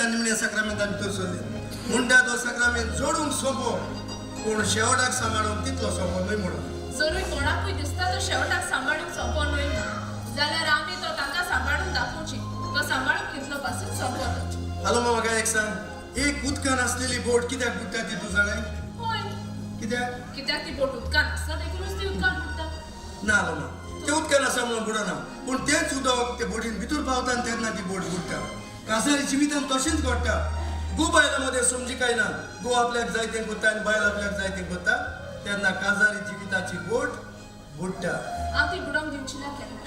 जिवितान निमण्या साक्रामेंतान भितर सरले. म्हणटा तो साक्रामेंत जोडूंक सोंपो पूण शेवटाक सांबाळूंक तितलो सोंपो न्हय म्हणून. जरूय कोणाकूय दिसता तो शेवटाक सांबाळूंक सोंपो न्हय म्हूण जाल्यार आमी तो तांकां सांबाळून दाखोवची, तो सांबाळूंक तितलो पासून सोंपो तो. हॅलो म्हाका एक सांग, एक उदकान आसलेली बोट कित्याक बुडटा ती तूं जाणाय? हय. कित्याक? कित्याक ती बोट उदकान आसता देखूनच ती उदकान बुडटा. ना आलो ते उदकान आसा म्हणून बुडना, पूण तेंच उदक ते बोटीन भितर पावता आनी तेन्ना ती बोट बुडटा. काजारी जिवितान तशेंच घडटा. गो बायलां मदें समजी काय ना, गो आपल्याक जाय तें करता आनी बायल आपल्याक जाय तें करता, तेन्ना काजारी जिविताची बोट बुडटा. हांव ती बुडोवंक दिवची ना केन्ना,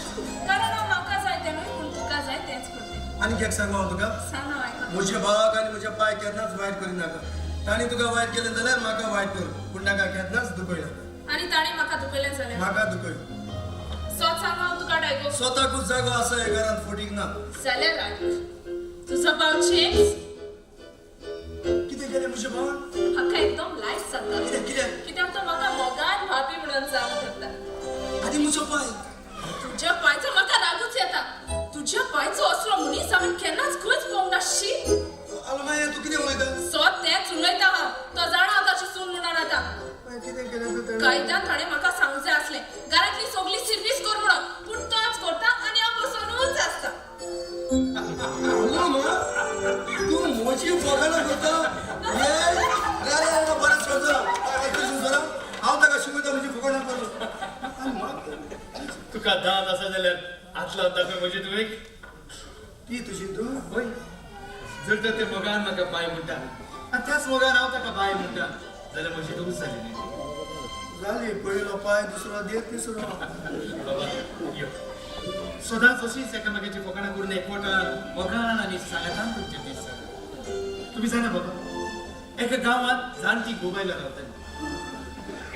कारण हांव म्हाका जाय तें न्हय पूण तुका जाय तेंच करते. आनी एक सांगू हांव तुका? सांग, हांव आयकता. म्हज्या भावाक आनी म्हज्या पाय केन्नाच वायट करिनाका. तांणी तुका वायट केलें जाल्यार म्हाका वायट कर, पूण ताका केन्नाच दुखय नाका. आनी ताणें म्हाका दुखयलें जाल्यार? म्हाका दुखय. सोत सांग हांव तुका डायगो. स्वताकूच जागो आसा हे घरांत फटीक ना. जाल्यार राग तुजो भाव जेम्स. कितें केलें म्हज्या भावान? म्हाका एकदम लायक जाता. कित्याक कित्याक? कित्याक तो म्हाका मोगान भाभी म्हणून जावन करता. आनी म्हजो पाय? तुज्या पायचो म्हाका रागूच येता. तुज्या पायचो असलो मनीस हांवें केन्नाच खंयच पळोवंक ना. शी. आलो मागीर तूं कितें उलयता? सोत तेंच उलयता हांव. तो जाणा हांव ताची सून म्हणून आतां. मागीर कितें केलें तर ताणें? कायद्यान ताणें म्हाका सांगूंक जाय आसलें घरांतली सगली सर्वीस कर म्हणून, पूण तोच करता आनी हांव बसोनूच आसता. आलो मा, तूं म्हजी फकाणां करता? हे रे रे रे, बरें सोडचा तुजें, हांव ताका शिकयता म्हजी फकाणां करूं. आनी म्हाका तुका दांत आसा जाल्यार हात लावता खंय म्हजे तुवें? ती तुजी तूं. हय, जर तर ते मोगान म्हाका बाय म्हणटा आनी त्याच मोगान हांव ताका बाय म्हणटा जाल्यार म्हजी दोगूच जाली न्ही? जाली, पयलो पाय, दुसरो देत तिसरो. बाबा यो, सदांच अशीच एकामेकाची फकाणां करून एकवटान मोगान आनी सांगातान तुमचे दीस जाता. तुमी जाणा बाबा, एका गांवांत जाणटी गोबायलां रावताली.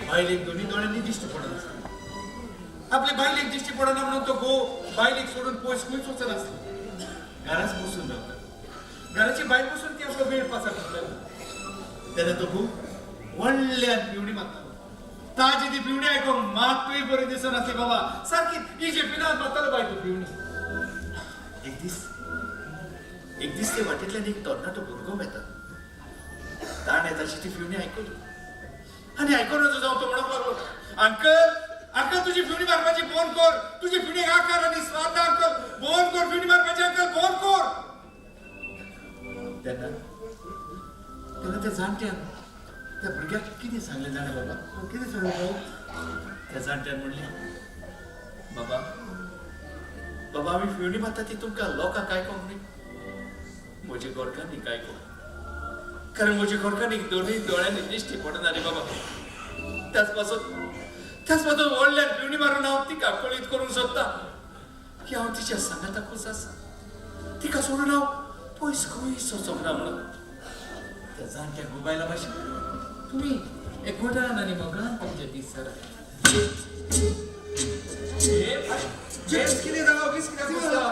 बायलेक दोनी दोळ्यांनी दिश्टी पडनासली. आपले बायलेक दिश्टी पडना म्हणून तो घोव बायलेक सोडून पयस खंयच वचनासलो, घराच बसून रावता. घराची भायर बसून ती आपलो वेळ पासार करताली. तेन्ना तो घोव व्हडल्यान पिवणी मारतालो. ताजी ती पिवणी आयकूंक मातूय बरी दिसनासली बाबा. सारकी इजिप्तीनात मारतालो बाय तो पिवणी. एक दीस, एक दीस ते वाटेंतल्यान एक तरणाटो भुरगो येता. ताणें ताची ती फिवणी आयकली आनी आयकून जावन तो म्हणूंक लागलो, अंकल, अंकल, तुजी फिवणी मारपाची बंद कर. तुजी फिवणीक आकार आनी स्वाद ना. अंकल, बंद कर फिवणी मारपाची. अंकल, बंद कर. तेन्ना तेन्ना त्या जाणट्यान त्या भुरग्याक कितें सांगलें जाणा बाबा? कितें सांगता? त्या जाणट्यान म्हणलें, बाबा, बाबा, आमी फिवणी मारता ती तुमकां लोकांक आयकोंक न्ही, म्हजे घरकान्नीक आयकोंक, कारण म्हजे घरकान्नीक दोनूय दोळ्यांनी दिश्टी पडना रे बाबा. त्याच पासून व्हडल्यान फिवणी मारून हांव तिका कळीत करूंक सोदता की हांव तिच्या सांगाताकूच आसा, तिका सोडून हांव पयस खंयच वचोंक ना म्हणून. त्या जाणट्या गोबायला भाशेन तुमी एकवटान आनी मोगान तुमचे दीस सारात. जेम्स, कितें जालां? ओगीच कित्याक बसला?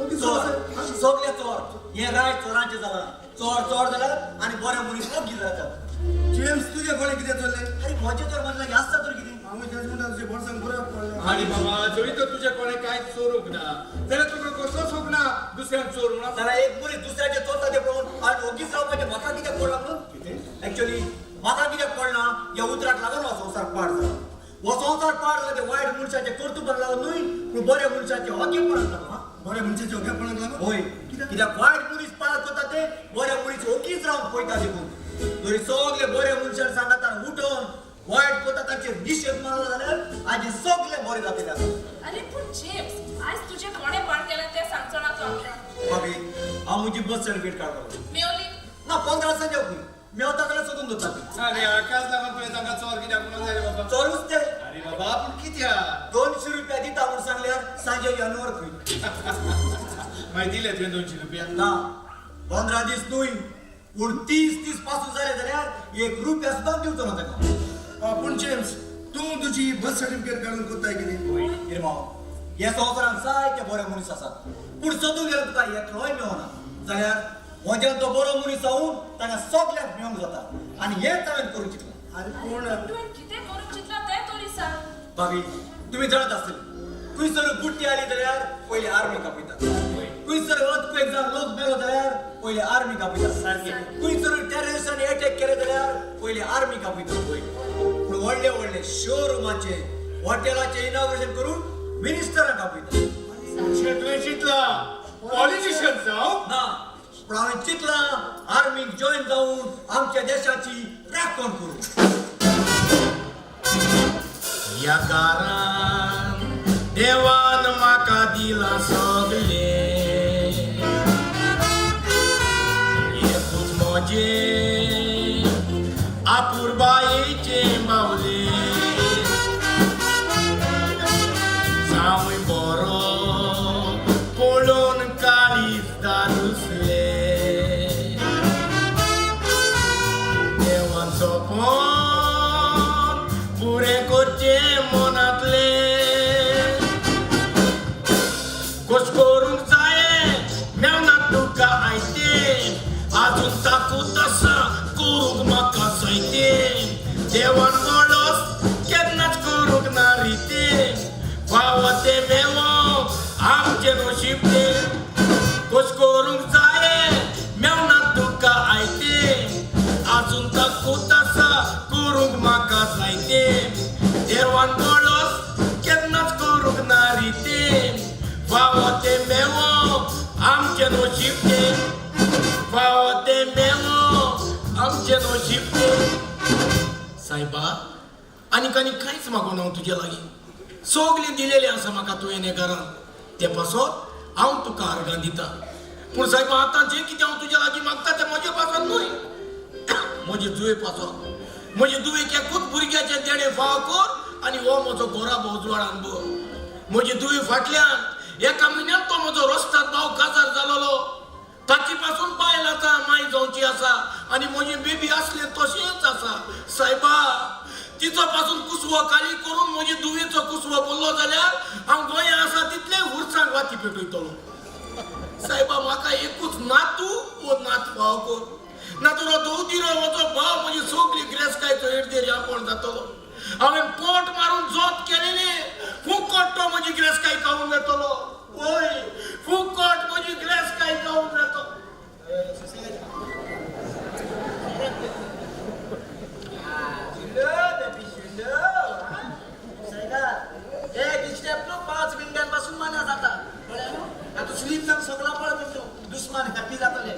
ओगीच चोर बसला. सगळे चोर. हे राय चोरांचे जाला. चोर चोर जाल्यार आनी बरे मनीस ओगी जातात. जेम्स, तुजे कोणें कितें चल्लें? अरे, म्हजें तर म्हणलं आसता तर कितें? हांव तेच म्हणटा, तुजें बोल्सांक बरें पडलें. आनी बाबा, जरी तर तुज्या कोणें कांय चोरूंक ना जाल्यार तुका कसोच ना दुसऱ्यान चोर म्हणून. जाल्यार एक मनीस दुसऱ्याचे चोरता ते पळोवन आनी ओगीच रावपाचें, म्हाका कित्याक पडला म्हणून? कितें? एक्चुअली म्हाका कित्याक पडना ह्या उतराक लागून हो संवसार पाड जाला. हो संवसार पाड जाला ते वायट मनशाचे कर्तुबाक लागून न्हय, पूण बऱ्या मनशाचे ओगेपणाक लागून हा. बऱ्या मनशाचे ओगेपणाक लागून? होय. कित्याक? कित्याक वायट मनीस पाड करता ते बऱ्या मनीस ओगीच रावन पळयता. देखून जरी सगळे बऱ्या मनशान सांगातान उठोवन वायट करता तांचेर निशेध मारलो जाल्यार आजी सगळे बरे जातले आसा. अरे पूण जेम्स, आयज तुजें कोणें पाड केलें तें सांगचो ना तूं आमकां? भाभी, हांव म्हजी बर्थ सर्टिफिकेट काडपाक. मेवली? ना, 15 दिसांनी खंय मेवता जाल्यार सोदून दवरता ती. आरे, हाकाच लागून तुवें तांकां चोर कित्याक म्हणून जाय रे बाबा? चोरूच ते. अरे बाबा, पूण कित्याक? 200 रुपया दिता म्हूण सांगल्यार सांजे यानवर खंय. मागीर दिले तुवें 200 रुपया? ना, 15 दीस न्हय पूण 30 दीस पासून जाले जाल्यार 1 रुपया सुद्दां दिवचो ना ताका. पूण जेम्स, तूं तुजी बर्थ सर्टिफिकेट काडून करताय कितें? इरमाव, हे संवसारांत जायते बरे मनीस आसात, पूण सोदूंक गेल्यार तुका एकलोय मेवना. जाल्यार म्हज्यान तो बरो मनीस जावन ताका सगल्यांक मेवंक जाता आनी हेंच हांवें करूंक चिंतलां. आरे पूण तुवें कितें करूंक चिंतलां तें तरी सांग. भाभी, तुमी जाणत आसतली, खंयसर बुट्टी आली जाल्यार पयली आर्मी कापयतात. खंयसर अर्थक्वेक जावन लोक मेलो जाल्यार पयले आर्मीक आपयता. सारकें. खंयसर टेररिस्टांनी अटॅक केले जाल्यार पयले आर्मीक आपयता. पूण व्हडले व्हडले शोरुमाचे, हॉटेलाचे इनॉग्रेशन करून मिनिस्टरांक आपयता. अशें तुवें चिंतलां पॉलिटिशियन जावं? ना, पूण हांवें चिंतलां आर्मीक जॉयन जावन आमच्या देशाची राखण करूं. ह्या दारान देवान म्हाका दिलां सगलें, एकूच म्हजें आपुरबायेचें बावलें. जावंय बरो पळोवन काळीज दारुसलें, देवान सोंपोन पुरें करचें मनांतलें. कश करूंक जाये मेवना तुका आयतें, आजून ताकूत आसा करूंक म्हाका जायतें. देवान बळस केन्नाच करूंक ना रितें, फावो तें मेवो आमचें नशीब तें. कश करूंक जाये मेवना तुका आयतें, आजून ताकूत आसा करूंक म्हाका जायतें. देवान बळस केन्नाच करूंक ना रितें, फावो तें मेवो आमचें नशीब तें. फावो तें मेवो आमचें नशीब तें. सायबा, आनीक आनी कांयच मागून हांव तुजे लागीं, सगळें दिलेलें आसा म्हाका तुवें हे घरान, ते पासत हांव तुका अर्गां दिता. पूण सायबा, आतां जें कितें हांव तुज्या लागीं मागता तें म्हजे पासत न्हय, म्हजे जुये पासत. म्हजे दुवेक एकूच भुरग्याचें देणें फावो कर आनी हो म्हजो गोराबो उजवाडान भर. म्हजे दुवे फाटल्यान एका म्हयन्यान तो म्हजो रस्त्यार भाव काजार जालोलो, ताची पासून बायल आतां माय जावची आसा आनी म्हजी बेबी आसलें तशेंच आसा. सायबा, तिचो पासून कुसवो खाली करून म्हजी दुवेचो कुसवो बोल्लो जाल्यार हांव गोंया आसा तितले उरसांक वाती पेटयतलो. सायबा, म्हाका एकूच नातू वो नात फावो कर, ना तर हो दवदिरो म्हजो भाव म्हजी सगली गिरेस्तकायचो एडदेर आपोण जातलो. हांवें पोट मारून जोत केलेले फुकट तो म्हजी गिरेस्तकाय खावन वेतलो. वय, फुकट म्हजी गिरेस्तकाय खावन वेतलो. बेबी शिल्लो. एक स्टेप न्हू 5 मिनटां पासून माना जाता, कळ्ळें न्हू? आतां स्लीप जावन सगळो पळय तूं दुस्मान हॅपी जातले,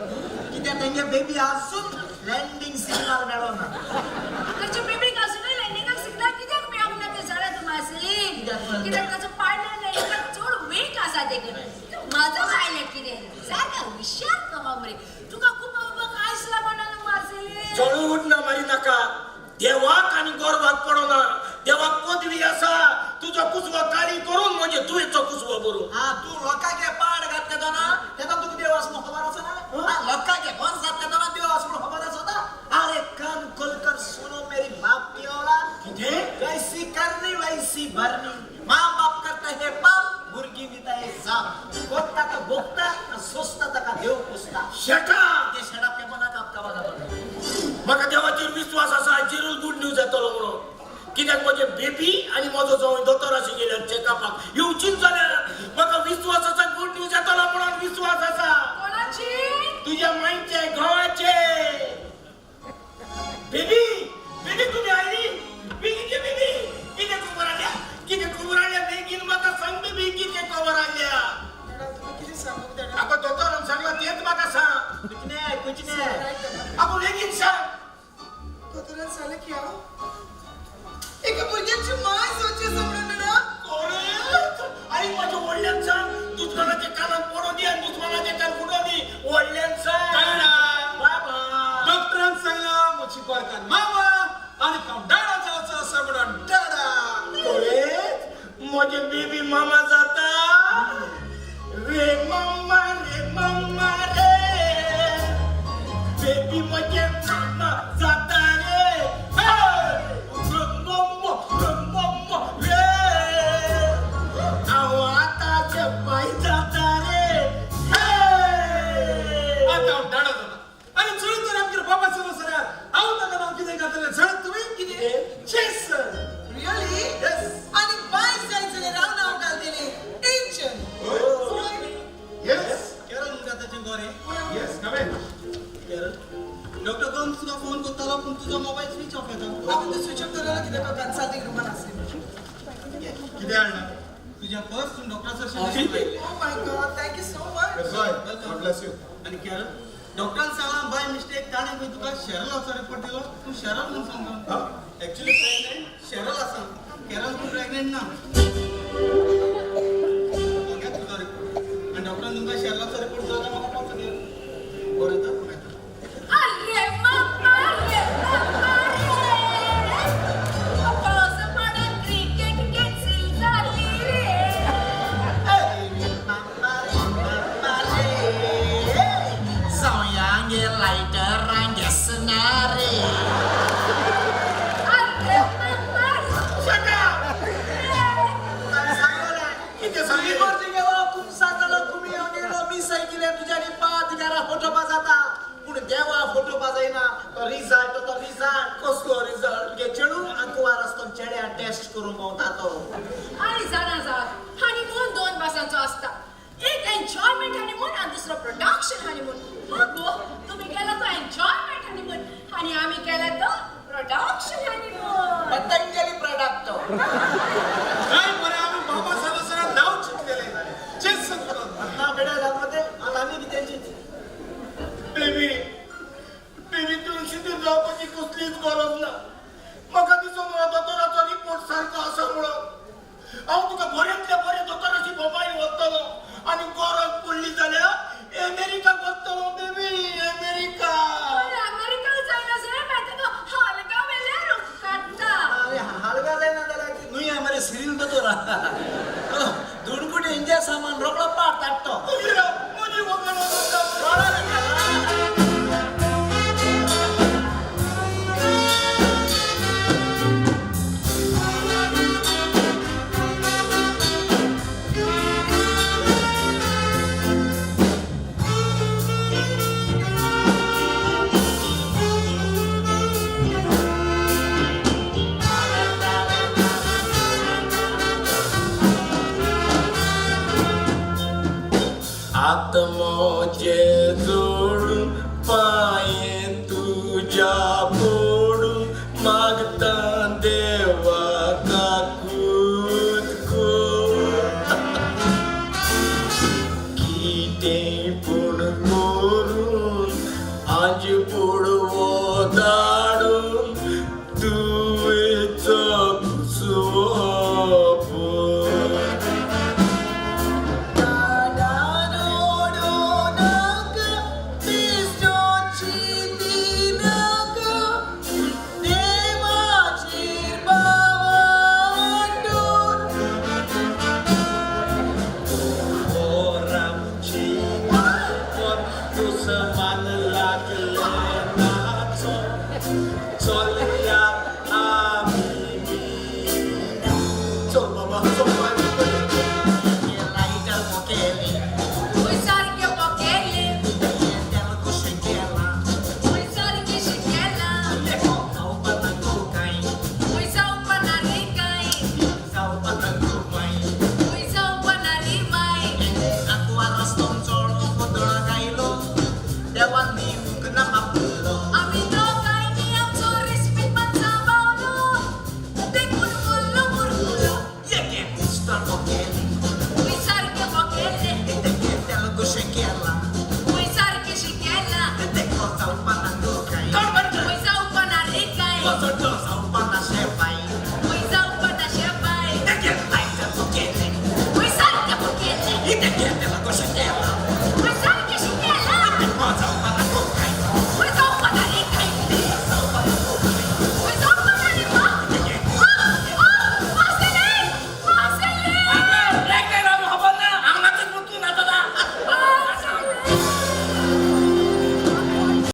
कित्याक तेंगे बेबी आजून लँडींग सिग्नल मेळना. ताच्या बेबीक अजुनूय लँडिंगाक सिग्नल कित्याक मेळोंक ना तें जाणा तूं मार्सेलीन? कित्याक? कित्याक ताचो पार्टनर लँडिंगाक चड वीक आसा देखून. म्हजो पायलट कितें सारको हुशार कमा मरे, तुका खूब बाबा कांयच लागना न्हू मार्सेलीन. चडून ना मारी नाका, देवाक आनी गोरवाक पडना, देवाक पदवी आसा. तुजो कुसवो काळी करून म्हजे तुवेचो कुसवो बरो. हा, तूं लोकांक पाड घातले तो ना, तेका तुका देव आसा म्हूण खबर आसा ना? हा, लोकांक बंस घातले तो ना, देव आसा म्हूण खबर आसा ना? अरे कान खोलकर सुनो मेरी बाप की औलाद. कितें? जैसी करनी वैसी भरनी. माँ बाप करता है पाप, भुरगीं दिता है जाप. भोगता तो भोगता, सोंसता ताका देव पोसता. शेटा. ते शेडाप ते मनाक आपका बाबा. म्हाका देवाचेर विश्वास आसा, हाचेरूच गुड न्यूज येतलो म्हणून. कित्याक म्हजे बेबी आनी म्हजो जावंय दोतोराशी गेल्यार चॅकअपाक येवचीच जाल्यार म्हाका विश्वास आसा, गुड न्यूज येतलो म्हणून विश्वास आसा. कोणाची? तुज्या मांयचे, घोवाचे. बेबी, बेबी, तुमी आयली बेगीन ये. बेबी, कितें खबर आल्या? कितें खबर आल्या? बेगीन म्हाका सांग बेबी, कितें खबर आल्या? कितें सांगूंक जाणा? अगो, दोतोरान सांगला तेच म्हाका सांग. कुछ नाही, कुछ नाही. अगो, बेगीन सांग. दोतोरान सांगलें की हांव एका भुरग्याची माय जावची आसा म्हणून ना. कोरेत. आनी म्हज्या व्हडल्यान सांग, दुस्मानाच्या कानात पडों दी आनी दुस्मानाचे कान फुटों दी. व्हडल्यान सांग. डाडा. बाबा. डॉक्टरान सांगला म्हजी बारकान मामा आनी हांव डाडा जावचो आसा म्हणून. डाडा. कोरेत, म्हजे बेबी मामा जाता रे. मम्मा रे, मम्मा रे, बेबी म्हजे मामा जाता रे. हे! रे मम्मा, रे मम्मा रे, हांव आतांचे पाय जाता रे. हे! आतां हांव डाडा जाता आनी चड तर आमगेर बाबा चलो जाल्यार हांव ताका नांव कितें घातलें जाणा तुमी? कितें? जेसन. रियली? येस. आनी बाय जाय जाल्यार हांव नांव घालतलें एंजल. येस. तुझ्या पर्स तूं डॉक्टरा सरशी. Oh my God, thank you so much. God bless you. आनी कॅरल, डॉक्टरान सांगलां बाय मिस्टेक ताणें खंय तुका शेरलाचो रिपोर्ट दिलो. तूं शेरल म्हूण सांगता. एक्चुअली प्रेग्नेंट शेरल आसा, कॅरल तूं प्रेग्नेंट ना. घे तुजो रिपोर्ट. आनी डॉक्टरान तुमकां शेरलाचो रिपोर्ट दिलो जाल्यार म्हाका पावतो दिया. बरें तर मेळटा. अरे मम्मा रे, मम्मा रे, पावस पडून क्रिकेट कॅन्सल झाली रे. अरे मम्मा रे. कितें सांगी? इगर्जी गेलो, कुमसार जालो, कुमी गेलो, मिसाय गेले, तुज्यानी पांच घरा फोटो जाता, पूण देवा फोटो जायना. तो रिजल्ट, तो रिजल्ट. कसलो रिजल्ट? तुगे चेडूं आंकवार आसतना चेड्या टेस्ट करूंक भोंवता तो. आणि जाणा जात, हनीमून दोन भासांचो आसता. एक एन्जॉयमेंट हनीमून आणि दुसरो प्रोडक्शन हनीमून. हा गो, तुम्ही केला तो एन्जॉयमेंट हनीमून आणि आम्ही केला तो प्रोडक्शन हनीमून. पतंजली प्रॉडक्ट तो. काय बरें, आमी बाबा साहेब नांव चिंतलेलें चेच सांगता. ना बेड्या जाता ते आनी आमी कितेंची. बेबी, बेबी, तूं शिंदून जावपाची कसलीच गरज ना. म्हाका दिसून हो दोतोराचो रिपोर्ट सारको आसा म्हणून हांव तुका बऱ्यांतल्या बऱ्या दोतोराची बोमाई वतलो आनी गरज पडली जाल्यार अमेरिकाक वतलो बेबी, अमेरिका. अरे अमेरिका जायना सर, माहिती तो हलगा वेल्या काडटा. अरे हलगा जायना जाल्यार न्हय मरे सिरील दोतोर, दोन कोटी इंडिया सामान रोकडो पाट ताडटो. म्हजी वगड. आत्मोचे जोडून पांये तुज्या पडून मागता देवा काकूत कर. कितें पूण करून आज पुडवो धाडून तुवें चकुसवप. चलया आमी. चल बाबा, चल. लायटर मोकेली. सारके पकेले. तेल कुशें केलां. सारके शिकेला. जावपा ना कांय. जावपा ना रे काय. जावपा ना माय. जावपा ना रे माय. आंकवार आसतना चोडो गोंदळ गायलो, देवान दिवंक ना मापुल्लो. आमी दोगांयनी आमचो रिस्पेद पण सांबाळलो, देखून फुल्लो मुरकुलो. एके पिस्टल मोकेली. सारके पकेले. तेल कुशें केलां. सारके शिकेला. जावपा ना कांय. जावपा ना रे काय.